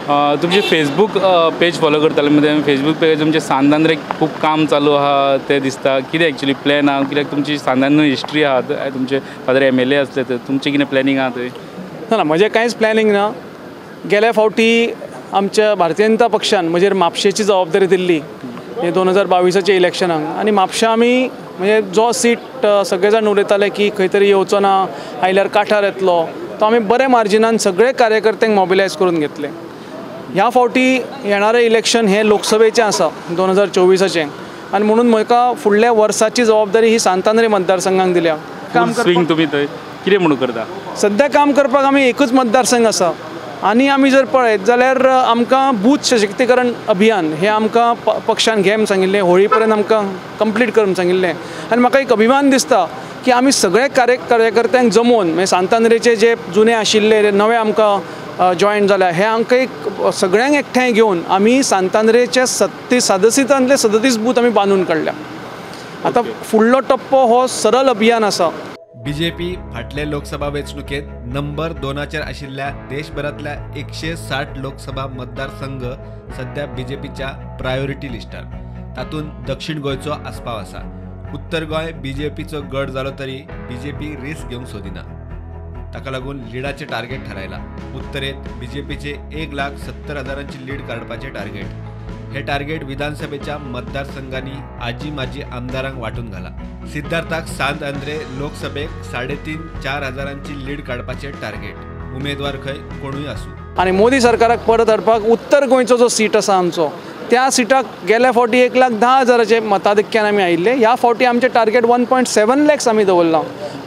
तुमचे फेसबूक पेज फॉलो करताले म्हणजे फेसबूक पेज तुमचे सांत आंद्रे खूब काम चालू आहा तें दिसता. कितें एक्चुअली प्लॅन आहा? कित्याक तुमची सांत आंद्रे हिस्ट्री आहा, तुमचे फादर MLA आसले, तर तुमचें कितें प्लॅनिंग आहा थंय? ना, म्हजें कांयच प्लॅनिंग ना. गेल्या फावटी आमच्या भारतीय जनता पक्षान म्हजेर म्हापशेची जबाबदारी दिल्ली हे 2022 इलेक्शनाक आनी म्हापशा आमी म्हणजे जो सीट सगळे जाण उलयताले की खंय तरी येवचो ना, आयल्यार काठार येतलो, तो आमी बऱ्या मार्जिनान सगळे कार्यकर्त्यांक मोबिलायज करून घेतले. ह्या फावटी येणारें इलेक्शन हें लोकसभेचें आसा 2024 आनी म्हणून म्हाका फुडल्या वर्साची जबाबदारी ही सांत आंद्रे मतदारसंघाक दिल्या. काम स्विंग तुमी थंय कितें म्हणून करता? सद्या काम करपाक आमी एकूच मतदारसंघ आसा आनी आमी जर पळयत जाल्यार आमकां बूथ सशक्तीकरण अभियान हें आमकां पक्षान घे म्हूण सांगिल्लें, होळी पर्यंत आमकां कंप्लीट कर म्हूण सांगिल्लें. आनी म्हाका एक अभिमान दिसता की आमी सगळे कार्यकर्त्यांक जमोवन म्हणजे सांत आंद्रेचे जे जुने आशिल्ले नवे आमकां जॉयन जाल्या हे आमकां एक सगळ्यांक एकठांय घेवन आमी सांत आंद्रेच्या 37 37 बूथ आमी बांदून काडल्या. आतां फुडलो टप्पो हो सरळ अभियान आसा. बीजेपी फाटले लोकसभा वेंचणुकेत नंबर 2 आशिल्ल्या देशभरांतल्या 160 लोकसभा मतदारसंघ सध्या बीजेपीच्या प्रायोरिटी लिस्टार, तातूंत दक्षिण गोंयचो आस्पाव आसा. उत्तर गोंय बीजेपीचो गड जालो तरी बीजेपी रिस्क घेवंक सोदिना, ताका लागून लिडाचें टार्गेट थारायला. उत्तरेत बीजेपीचे 1,70,000 लीड काडपाचें टार्गेट. हे टार्गेट विधानसभेच्या मतदारसंघांनी आजी माजी आमदारांक वांटून घाला. सिद्धार्थाक सांत आंद्रे लोकसभेक 3,500-4 हजारांची लीड काडपाचें टार्गेट. उमेदवार खंय कोणूय आसूं. आनी मोदी सरकाराक परत हाडपाक उत्तर गोंयचो जो सीट आसा आमचो त्या सिटाक गेल्या फावटी 1,10,000 मताधिक्यान आमी आयिल्ले. ह्या फावटी आमचें टार्गेट 1.7 लॅक्स आमी दवरलां.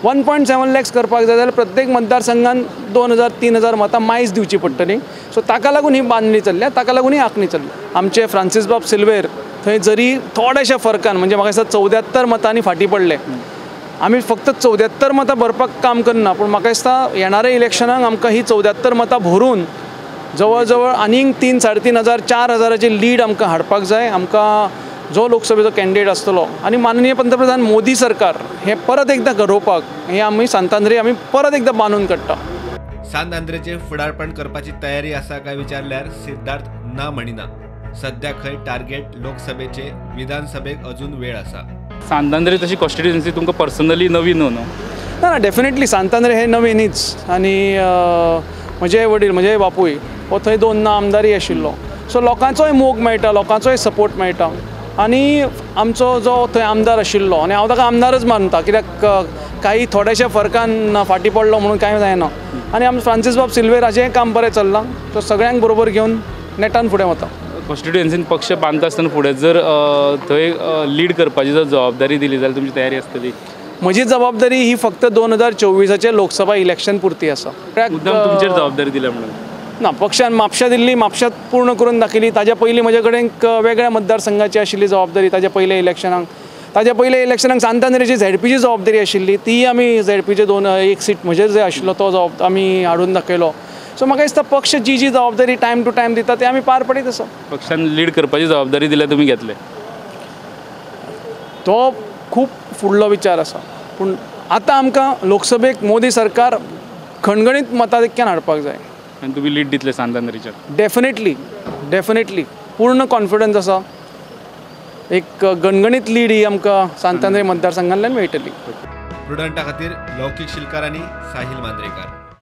1.7 लॅक्स करपाक जाय जाल्यार प्रत्येक मतदारसंघान 2,000-3,000 मतां मायज दिवची पडटली. सो ताका लागून ही बांदणी चल्ल्या, ताका लागून ही आंखणी चल्ल्या. आमचे फ्रांसीस बाब सिल्वेर थंय जरी थोड्याशा फरकान म्हणजे म्हाका दिसता 74 मतांनी फाटीं पडले. आमी फक्त 74 मतां भरपाक काम करना, पूण म्हाका दिसता येणाऱ्या इलेक्शनाक आमकां ही 74 मतां भरून जवळ जवळ आनीक 3,000, 3,500, 4,000 लीड आमकां हाडपाक जाय. आमकां जो लोकसभेचो कॅन्डिडेट आसतलो आनी माननीय पंतप्रधान मोदी सरकार हें परत एकदां घडोवपाक हें आमी सांत आंद्रे आमी परत एकदां बांदून काडटा. सांत आंद्रेचें फुडारपण करपाची तयारी आसा काय विचारल्यार सिद्धार्थ ना म्हणिना. सध्या खंय टार्गेट लोकसभेचे, विधानसभेक अजून वेळ आसा. सांत आंद्रे तशी कॉन्स्टिट्युएन्सी तुमकां पर्सनली नवी न्हू? ना, डेफिनेटली सांत आंद्रे हें नवी न्हीच. आनी म्हजे वडील म्हजे बापूय हो थंय 2 आमदारय आशिल्लो. सो लोकांचोय मोग मेळटा, लोकांचोय सपोर्ट मेळटा. आनी आमचो जो थंय आमदार आशिल्लो आनी हांव ताका आमदारच मानता, कित्याक काही थोड्याशा फरकान फाटीं पडलो म्हणून कांय जायना. आनी आमचो फ्रांसीस बाब सिल्वेर हाचेंय काम बरें चल्लां, तो सगळ्यांक बरोबर घेवन नेटान फुडें वता. कॉन्स्टिट्युएन्सीन पक्ष बांदता आसतना फुडें जर थंय लीड करपाची जर जबाबदारी दिली जाल्यार तुमची तयारी आसतली? म्हजी जबाबदारी ही फक्त 2024 लोकसभा इलेक्शन पुरती आसा. तुमचेर जबाबदारी दिल्या म्हणून ना, पक्षान म्हापशा दिल्ली, म्हापशात पूर्ण करून दाखयली. ताज्या पयलीं म्हजे कडेन वेगळ्या मतदारसंघाची आशिल्ली जबाबदारी. ताज्या पयल्या इलेक्शनाक, ताज्या पयल्या इलेक्शनाक सांत आंद्रेची झेडपीची जबाबदारी आशिल्ली, तीय आमी झेडपीचे 2-1 सीट म्हजेर जे आशिल्लो तो जबाब आमी हाडून दाखयलो. सो म्हाका दिसता पक्ष जी जी जबाबदारी टायम टू टायम दिता ते आमी पार पडीत आसा. पक्षान लीड करपाची जबाबदारी दिल्या तुमी घेतले, तो खूब फुडलो विचार आसा. पूण आतां आमकां लोकसभेक मोदी सरकार खणखणीत मताधिक्यान हाडपाक जाय. आनी तुमी लीड दितले सांत आंद्रेचेर? डेफिनेटली, डेफिनेटली पूर्ण कॉन्फिडन्स आसा. एक गणगणीत लीड ही आमकां सांत आंद्रे मतदारसंघांतल्यान मेळटली. प्रुडंटा खातीर लौकीक शिलकार आनी साहिल मांद्रेकार.